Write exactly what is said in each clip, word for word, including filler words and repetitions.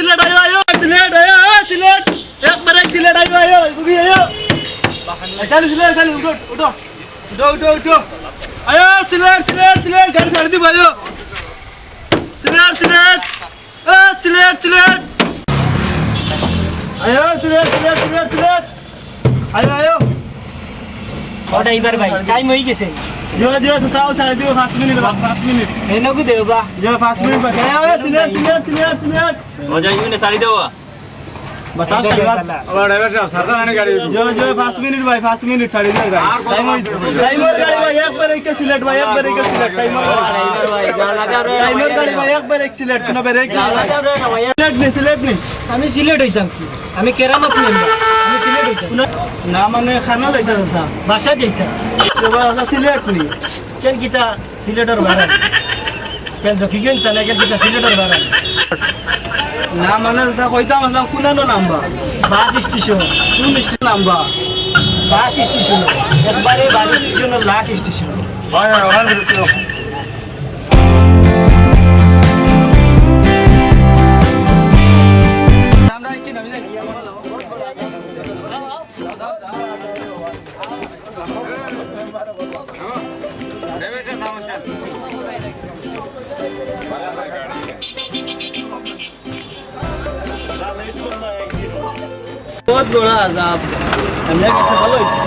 সিলেট আইও, আইও, সিলেট আইও, আইও, সিলেট। একবারে সিলেট আইও, আইও, তুমি আইও। এখানে সিলেট, এখানে উঠো, উঠো। উঠো, উঠো, উঠো। আইও, সিলেট, সিলেট, সিলেট, গাড়ি ছাড়ি দিবা, আইও। সিলেট, সিলেট। এ, সিলেট, সিলেট। আইও, সিলেট, সিলেট, সিলেট, সিলেট। আইও, আইও। ও ড্রাইভার ভাই, টাইম অই গেছে। জিও, জিও, চাচা, ছাড়ি দিও, পাঁচ মিনিট, পাঁচ মিনিট। এ নগু দেও বা। জিও, পাঁচ মিনিট বাকি। আইও, আইও, সিলেট, সিলেট, সিলেট, সিলেট। ও যাই, ইউনে ছাড়ি দেওয়া। বাতাস খাইবা। ও ড্রাইভার সাহেব, সাবধানে গাড়ি। জিও, জিও, পাঁচ মিনিট ভাই, পাঁচ মিনিট ছাড়ি দিও ভাই। টাইম অই, টাইমর গাড়ি ভাই, একবার একে সিলেট ভাই, একবার একে সিলেট। টাইমর গাড়ি। টাইমর গাড়ি ভাই, একবার এক সিলেট, কোনো ব্রেক নাই। সিলেট নি, সিলেট নি। আমি সিলেট অইতাম কি? আমি কেরামত নি আমরা। আমি সিলেট অইতাম। না মানে খানা যাইতা চাচা। বাসা যাইতাম। সে বাসা সিলেট নি। কেন কিতা সিলেটর বাড়া? কেন জকিগঞ্জ থানা কেন কিতা সিলেটর বাড়া? না মানে চাচা কইতাম আসলাম কুনানো নামবা? Bus station. কোন স্টেশন নামবা? Bus station. একবারে বাস স্টেশনর লাস্ট স্টেশন। ভাই, ওখান থেকে তুলো। বহুত বড় আজাব। আমরা কাছে ভালো হইছে।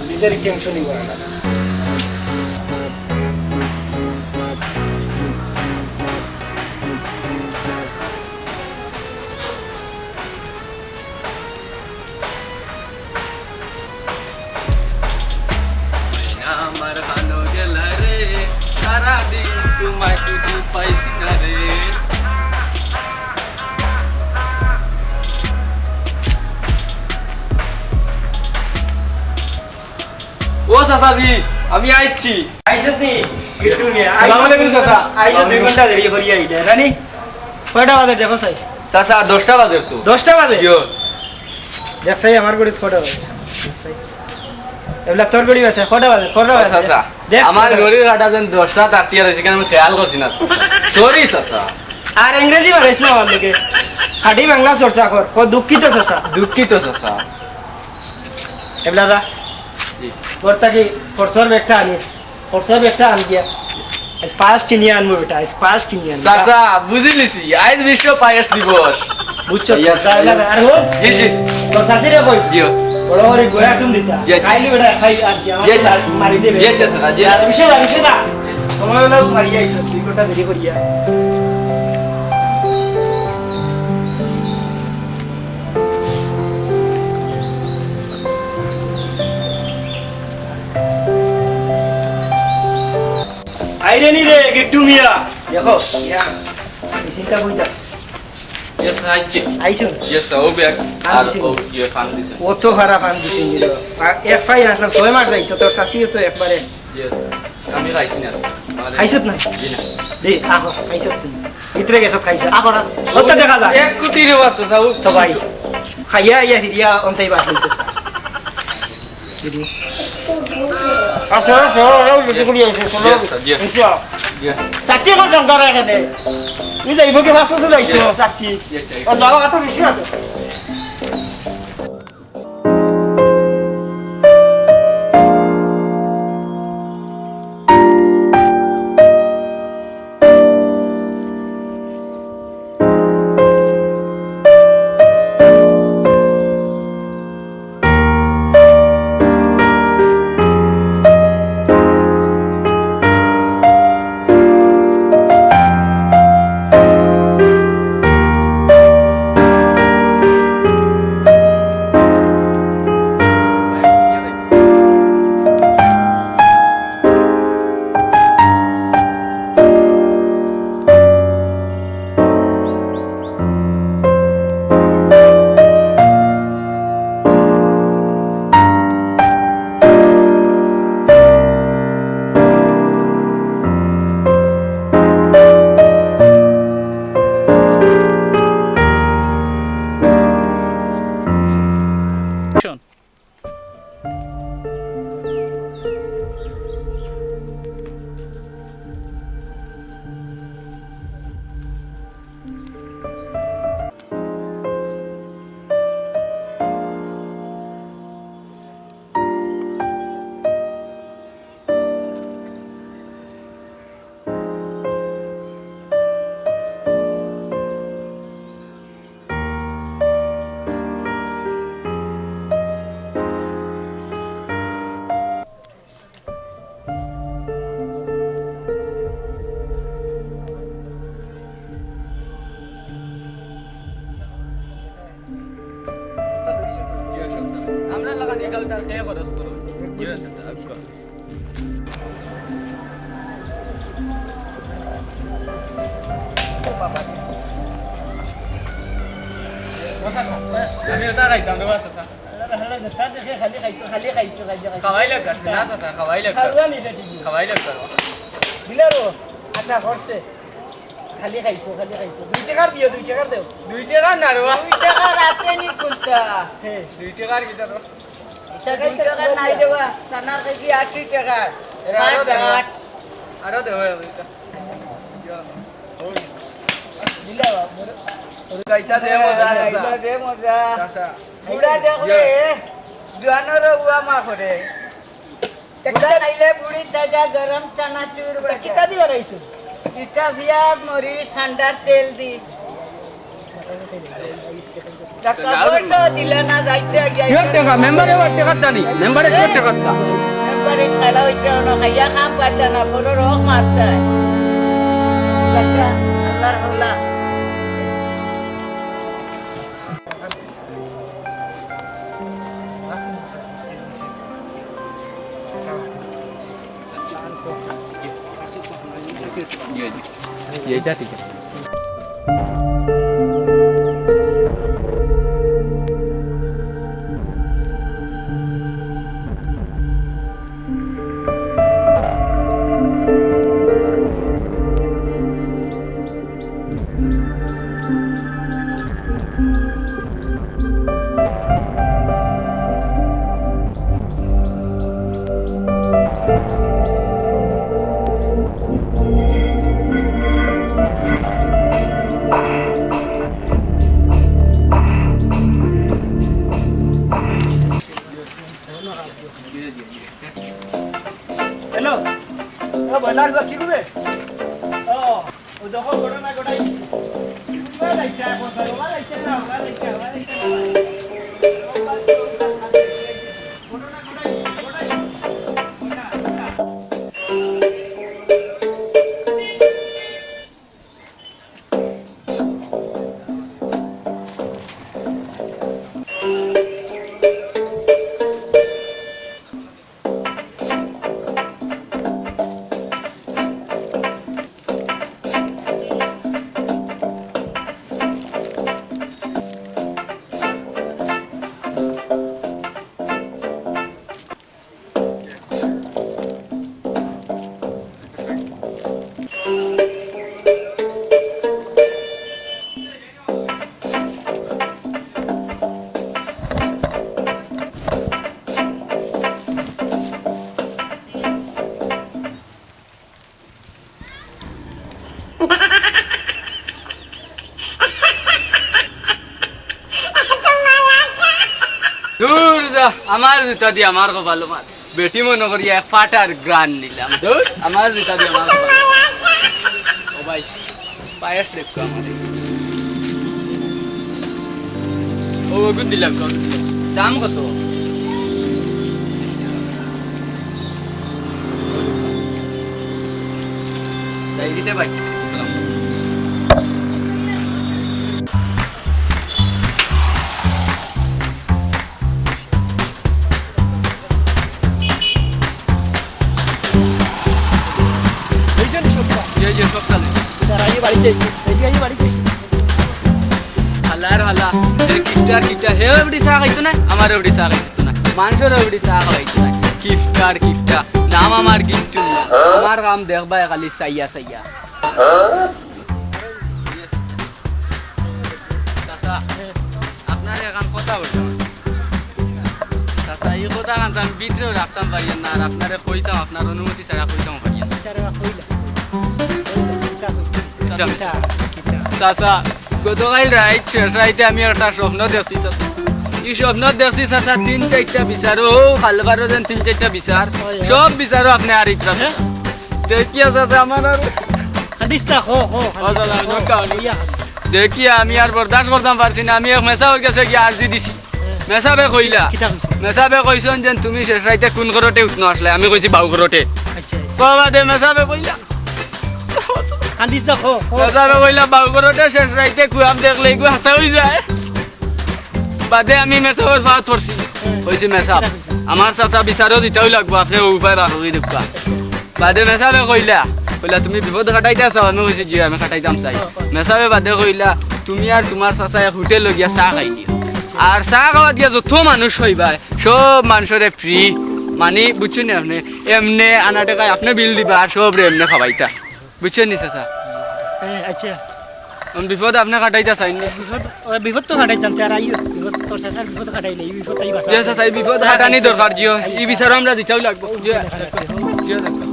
নিজের টেনশনই বড় না। আমার হানো গেলা রে, সারাদিন তোমায় খুঁজি পাইছি না রে। ও চাচাজি, আমি আইছি। আইছত নি? একটু নিয়ে। সালাম আলাইকুম চাচা। আইছো দুই ঘন্টা দেরি করি আইলে, জানি? কয়টা বাজে দেখো চাই? চাচা, দশটা বাজে তো। দশটা বাজে? ইয়ো। দেখ চাই আমার ঘড়িত কয়টা বাজে? দেখ চাই। এবলা তোর ঘড়ি আছে, কয়টা বাজে? কয়টা ও বাজে? চাচা, দেখ আমার কয়টা বাজে? ঘড়ির কাটা যেন দশটা থার্টি আর সেখানে আমি খেয়াল করছি না। সরি চাচা। আর ইংরেজি মারিস না আমার লগে। খাঁটি বাংলা চর্চা কর। ক দুঃখিত চাচা। দুঃখিত চাচা। এবলা যা। জি। ঘর থাকি খরচর ব্যাগটা আনিস। খরচর ব্যাগটা আন গিয়া। আইজ পায়েস কিনিয়া আনমু বেটা, আইজ পায়েস কিনিয়া আনমু। চাচা, বুঝি লিছি, আইজ বিশ্ব পায়েস দিবস। বুঝছো? ইয়া, যা, যা, যা। আর হুন, জি, জি। তোর চাচিরে কইস। জি। বড় করি গয়া একদম দিতা। জি, জি। খাইলি বেটা, খাই আর যে আমার জি, জি। মারি দিবে। জি, জি, চাচা, জি। আর বিষয় না, বিষয় না। সময় হলো মারি আইছো, দুই ঘন্টা দেরি করিয়া। আইরে নি রে, গিট্টু মিয়া। দেখো, ইয়া, এই চিন্তা কইতাছ। Yes, আইছে। আইছইন? Yes, sir, ও ব্যাগ। ফান আর দিছইন? ও, ইয়ে, ফান দিছে। ও তো খারাপ ফান দিছইন রে। ফা-, এক ফাই আসলাম, ছয় মাস যাইতো, তোর চাচিও তো একবারে। Yes, আমি খাইছি না। খাইছত না? জি না। দে, আহ, খাইছত তুই। ভিতরে গেছত খাইছত। আহ, করা। ওটা দেখা যায়। এক কোটি রে বাস, সাউ। তো ভাই, খাইয়া আইয়া ফিরিয়া অন্তাই বাদ দিতে স্যার। আচ্ছা, আচ্ছা, আচ্ছা, আচ্ছা, আচ্ছা। Yes, sir, yes। আচ্ছা। Yes। চাকরি করতাম তারা এখানে। তুই যাইব কি পাঁচ বছর যাইতো, yes। চাকরি। Yes, sir। আর যাওয়া এত বেশি আছে। আমরা লাগা নিকাল তার খেয়ে খরচ করো। আমি ওটা খাইতাম রে, বাস, আচ্ছা। খালি খাইছো, খালি খাইছো, খালি খাইছো। খাওয়াই লাগবে, না, চাচা, খাওয়াই লাগবে। খাওয়া নি বেটি। খাওয়াই লাগবে। দিলারো, আচ্ছা, করছে। খালি খাইছো, খালি খাইছো। দুই টেকার দিও, দুই টেকার দেও। দুই টেকার না রে বা। দুই টেকার আছে নি কোনটা? হে। দুই টেকার কিতা রে? এটা দুই টেকার নাই রে বা। চানার কেজি আশি টেকা। এরা আরো আট, দেও। আট। আরো দেও, এগুলা। দিলা বা, বড়। ওই গাইতা দে মজা আছে, এটা দে মজা। চাচা। বুড়া দেখলে, ইয়া। জোয়ানরও উয়া মা করে। বুড়া খাইলে বুড়ি তাজা গরম চানাচুর বাজা। কিতা দি বানাইছো? ইটা পিয়াজ, মরিচ, ঠান্ডার তেল দি। টাকা পয়সা দিলে না, যাইতে গিয়া কিয়র টেকা? মেম্বারে আবার টেকার দানি। মেম্বারে কিয়র টেকার দা? মেম্বারে খাড়া হইতে হলো, খাইয়া খাম পারতে না, বড় রোগ মারতে হয়। বাচ্চা, আল্লাহর হলা। ये, ये, ये जा, ठीक है। হ্যালো, ও বয়লার গো, কি করবে? ও, ও দেখো, ঘটনা ঘটাই দিছে। ঘুরবা যাইছে এখন, ঘুরবা যাইছে না, ঘুরবা যাইছে, ঘুরবা যাইছে না। ঘটনা ঘটাই দিছে, ঘটাই দিছে। ঘটনা, ঘটনা। আমার জুতা দি আমার কপালো মার। বেটি মনো করি এক ফাটার গ্রান নিলাম। ধুর, আমার জুতা দি আমার কপালো মার। ও ভাই, পায়েস দেখো আমারে। ও, ওগুন দিলাম, কম দিলাম। দাম কত? যাই দিতে ভাই। সালাম। এই যে সপ্তাহ। এই যে সপ্তাহ। তার আগে বাড়ি যাই। এই যে আগে বাড়ি যাই। হালার হালা। এ কিপটার কিপটা। হে ওবডি চা খাইতো না, আমার ওবডি চা খাইতো না। মানুষের ওবডি চা খাইতো না। কিপটার কিপটা। নাম আমার গিট্টু না। আমার কাম দেখবায় খালি চাইয়া চাইয়া। চাচা, আপনারে এখান কথা কইতাম। চাচা, এই কথা খান তো আমি ভিতরেও রাখতাম পারি না, আর আপনারে কইতাম, আপনার অনুমতি ছাড়া কইতাম পারি না। চাচা, গতকাল রাইত, শেষ রাইতে আমি একটা স্বপ্ন দেখছি চাচা। এই স্বপ্ন দেখছি চাচা, তিন চাইরটা বিচারো, ও খালবারও যেন তিন চাইরটা বিচার, সব বিচারো আপনে আর ইতরা চাচা। দেখিয়া চাচা আমার আর কান্দিস না, খো, খো, ও চাচা, আমি নৌকা আনি। দেখিয়া আমি আর বরদাস্ত করতাম পারছি না, আমি এক মেসাবর গেছে গিয়া আরজি দিছি। মেসাবে কইলা, কিতা কইছে? মেসাবে কইছইন যে তুমি শেষ রাইতে কুন করটে উঠনো আসলে, আমি কইছি বাউ করটে। আচ্ছা। কওয়া বাদে মেসাবে কইলা, কান্দিস না, খো, খো। মেসাবে কইলা বাউ করটে শেষ রাইতে কুয়াম দেখলে এগু হাছা অইযায়। বাদে আমি মেসাবর পাওত পড়ছি। কইছি মেসাব, কিতা কইছে? আমার চাচা বিচারো দিতাউ লাগবো, আপনে ও উপায় বার করি দেখবা। বাদে মেসাবে কইলা, কইলা, "তুমি বিপদ কাটাইতা চাও?" আমি কইছি, "জি, আমি কাটাইতাম চাই।" মেসাবে বাদে কইলা, "তুমি আর তুমার চাচা এক হোটেলো গিয়া চা খাই দিও। আর চা খাওয়াত গিয়া যত মানুষ অইবা, সব মানষরে ফ্রি, মানি, বুঝছইন নি আপনে? এমনে আনা টেকায় আপনে বিল দিবা আর সবরে এমনে খাওয়াইতা।" বুঝছইন নি চাচা? হ্যাঁ, আচ্ছা। অখন বিপদ আপনে কাটাইতা চাইন নি? বিপদ, ও, বিপদ তো কাটাইতাম, স্যার, আইও। বিপদ, তোর চাচার বিপদ কাটাইলে, এই বিপদ তাই বাঁচা। জি, চাচা, এই বিপদ কাটানি দরকার, জিও। এই বিচারো আমরা দিতাউ লাগবো। জিও। জিও, দরকার।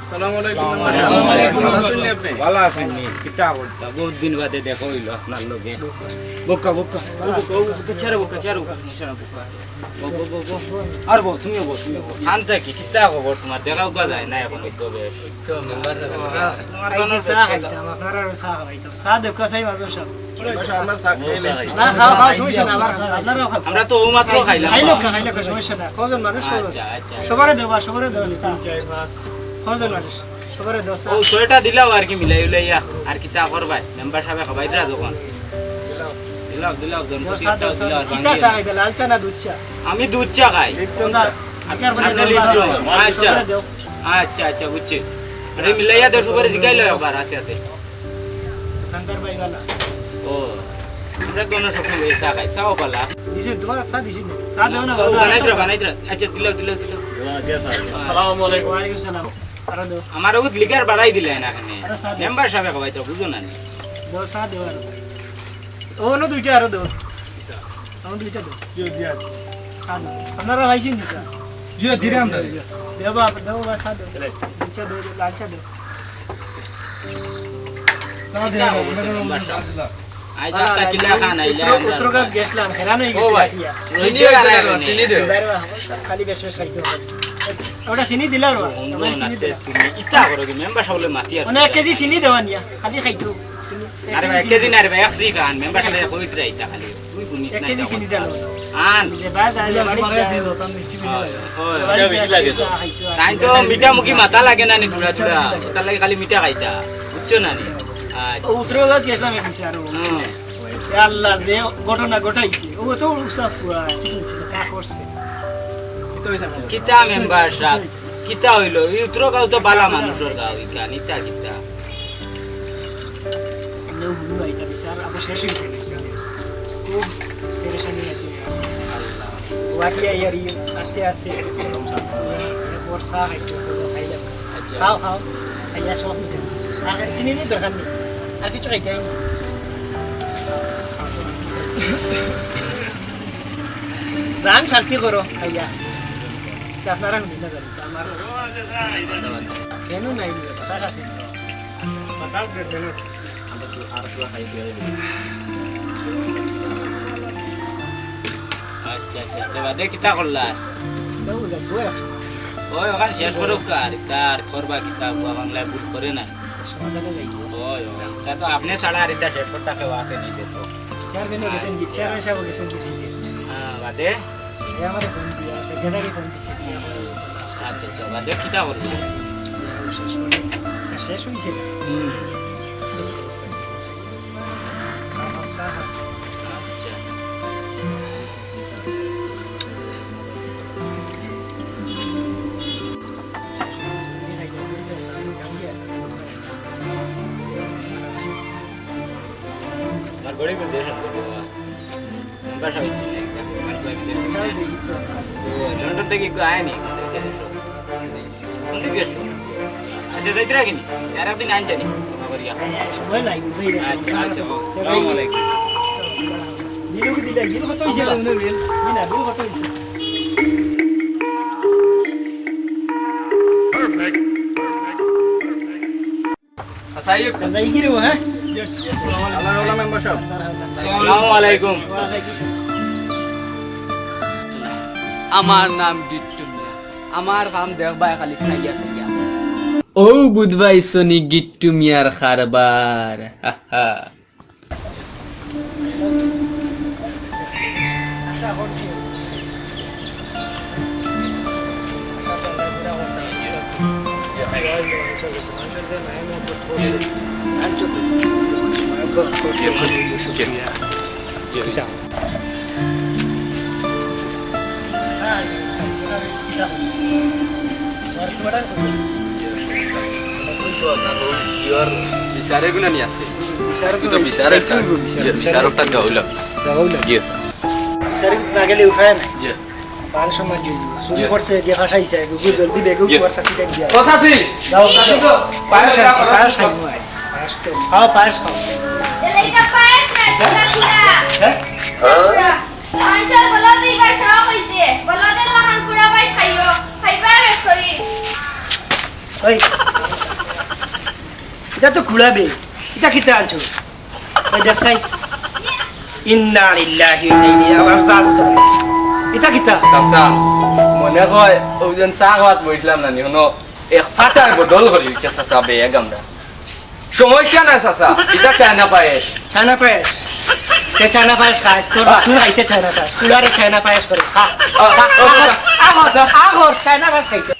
আসসালামু আলাইকুম। ভালা আছইন নি? কিতা করতা? বউত দিন বাদে দেখা অইলো আপনার লগে। বউক্কা, বউক্কা। বউক্কা, বউক্কা, চেয়ারো বউক্কা, চেয়ারো বউক্কা, চেয়ারো বউক্কা। বউ, বউ, বউ, বউ। আর বউ, তুমিও বউ, তুমিও বউ। শান্ত কি? কিতা খবর তুমার? দেখা উকা যায় না অখন, অইতো বেশ। তো মেম্বার আছে। তুমার এই যে চা খাইতাম, আপনারারও চা খাইতাম। চা দেউক্কা চাই, মাঝে সব। আমরা চা খাই লাইছি। না, খাও, খাও, সমস্যা না, আবার খাও, আপনারাও খাও। আমরা তো ও মাত্র খাইলাম। খাইলো, খাইলো, সমস্যা না। কয়জন মানুষ, কয়জন? আচ্ছা, আচ্ছা, আচ্ছা। সবারে দেও, সবারে দেও, চা। কয়জন মানুষ? সবারে দেও চা। ও, ছয়টা দিলাও আর কি মিলাই উলাইয়া। আর কিতা করবায়? মেম্বার সাবে খাবাইতরা যখন। দিলাও, দিলাও, জন দেও চা, দেও চা। দিলাও, আর কিতা ভাঙিয়ে চা খাইবে? লাল চা না দুধ চা? আমি দুধ চা খাই। লিপটন চা। আপনে লিপটন। আচ্ছা। সবারে দেও। আচ্ছা, আচ্ছা, বুঝছি। আরে মিলাইয়া দেও, সবারে জিগাইলো একবার, আতে আতে। দোকানদার ভাই বালা। ও, আমরা কোনো সময় এই চা খাই, চাও বালা। দিছি, তুমার চা দিছি না? চা দেও না, ও, বালা। বানাইতরা, বানাইতরা। আচ্ছা, দিলাও, দিলাও, দিলাও। আসসালামু আলাইকুম। ওয়ালাইকুম সালাম। আরো দেও। আমার ওগুত লিকার বাড়াই দিলায় না কেনে। আরো চা দেও। মেম্বার সাবে খাবাইতো, বুঝো না নি? দেও, চা দেও আরো। ও, অনো দুইটা আরো দেও। অনো দুইটা দেও। জি, দিয়া। চা দেও। আপনারা খাইছইন নি চা? জি, দিরাম দাদা। দেও বাবা, দেও বাবা, চা দেও। দুইটা দেও, লাল চা দেও। চা দেও, চা দেও। আইজ একটা কিলা খান আইলা আমরা। উত্তরগাঁও গেছলাম, হেরান অই গেছি ও ভাই, খাইয়া। চিনি অইছে না, চিনি দেও। খালি বেশ বেশ খাইতো। ওটা চিনি দিলা রে, বন্ধু, ওটা চিনি দিলা। তুমি ইতা করো কি? মেম্বার সাবরে মাতি আর মানে এক কেজি চিনি দেওয়া নিয়া, খালি খাইতো। চিনি, এক আরে ভাই, এক কেজি কেজি না রে ভাই, এক কেজি খান। মেম্বার সাবরে কইতরা ইতা খালি। তুই শুনিস এক না কেজি এটা চিনি কথা। দিলা। আন। যে বাজার বাড়ি যায়। ওই, ওই, ওইটা বেশি লাগে তো। বাড়ি যায়, খাইতো আর তাই তো মিঠা মুখি মাথা লাগে না নি, থুড়া থুড়া। তার লাগি খালি মিঠা খাইতা। বুঝছো না নি? আচ্ছা। ও উত্তরগাঁও গেছলাম এক বিচার। হুম। এ আল্লাহ, যে ঘটনা ঘটাইছে, ও তো উষা ফুয়া, কি করছে, তা করছে। কিতা মেম্বার সাব, কিতা অইলো? ই উত্তরগাঁও তো বালা মানুষর গাঁও, ইখান, ইতা কিতা? এমনেও হুনু আইতা বিচার, আবার শেষ অইছে। খুব পেরেশানি আছে। ওয়াকি আইয়ার ই আটতে আটতে। এরপর চা খাইতে হইলো, খাইলাম। আচ্ছা। খাও, খাও। খাইয়া সব মিঠা। আর চিনি নি দরকার নি। আর কিছু খাইতে অইবো। জান শান্তি করো, খাইয়া। তে আপনারা হুনি না জানি, তে আমার কেন নাই রে? বাতাস আছে। বাতাস দে, কেন? আচ্ছা, আচ্ছা, তো বাদে কিতা করলা? ওই ওখান শেষ করো, আর ইতা আর করবা কিতা, বাংলায় ভুল করে না। ওই, ওই, ইতা তো আপনি ছাড়া আর ইতা শেষ করতে কেউ আছে নি, দেখো। চেয়ারম্যানও গেছেন কি? চেয়ারম্যান সাহেব গেছেন কি সিলেট? হ্যাঁ, বাদে? এ আমারে ফোন দিয়া, সেক্রেটারি ফোন দিছে। আচ্ছা, আচ্ছা, বাদে কিতা করছে? শেষ করে। শেষ হইছে না। হুম। আচ্ছা। আমার ঘরে বুঝে এসব করবো, বাবা। আমার বাসা হচ্ছে না, একটা মাস লাগবে। ও, লন্ডন থেকে কেউ আয়নি? কোন দিকে এসো? আচ্ছা, যাইতে রাখিনি। আর একদিন আইন জানি। বাবা, রিয়া। সময় নাই, বুঝলি? আচ্ছা, আচ্ছা, ও, আসসালামু আলাইকুম। বিল কি দিলে? বিল কত হইছে? বিল না, বিল কত হইছে? আচ্ছা, এই যাই কি রে, হ্যাঁ? আল্লাহর ওলা মেম্বার সাহেব। আসসালামু আলাইকুম। আমার নাম গিট্টু মিয়া। আমার কাম দেখবায় খালি চাইয়া চাইয়া। ও বুঝবায় সনি গিট্টু মিয়ার কারবার। হা, হা। বিচারে গুনা নিয়ে আসছে। বিচারক তো বিচারক। বিচারকটা গাউলা। গাউলা। জি। বিচারক না গেলে উপায় নাই। জি। মান সম্মান দিয়ে দিব। চুরি জি। করছে, গিয়ে ফাঁসাইছে, গুগু জলদি বেগু জি। কুয়ার শাস্তি দেন দিয়া। ও শাসি! যাও, যাও। পায়েস আনছি, পায়েস খাইবো আজ। পায়েস খাও। খাও, পায়েস খাও। এটা পায়েস না, এটা কুড়া। হ্যাঁ? আনসার বলো দুইবার সব হইছে। বলো দিন লাহান কুড়া পায়েস খাইও। খাইবা আর শরীর। ওই। এটা তো কুড়া বে। এটা কিতা আনছো? ওই দেখ সাই। ইন্না লিল্লাহি ওয়া ইন্না ইলাইহি রাজিউন। আবার যাস তো। এটা কিতা? চাচা, মনে হয় ওই দিন চা খাওয়াত বইছিলাম না নি, হনো এক ফাটায় বদল করি দিছে চাচা বে, এক গামলা। সমস্যা নাই চাচা, এটা চায়না পায়েস। চায়না পায়েস? তে চায়না পায়েস খাইস, তোর বাপু খাইতে চায়না পায়েস। কুলারে চায়না পায়েস করে, খা। আ, খা, আ, খা, আ, খা, আ, খা, চায়না পায়েস খাইতে।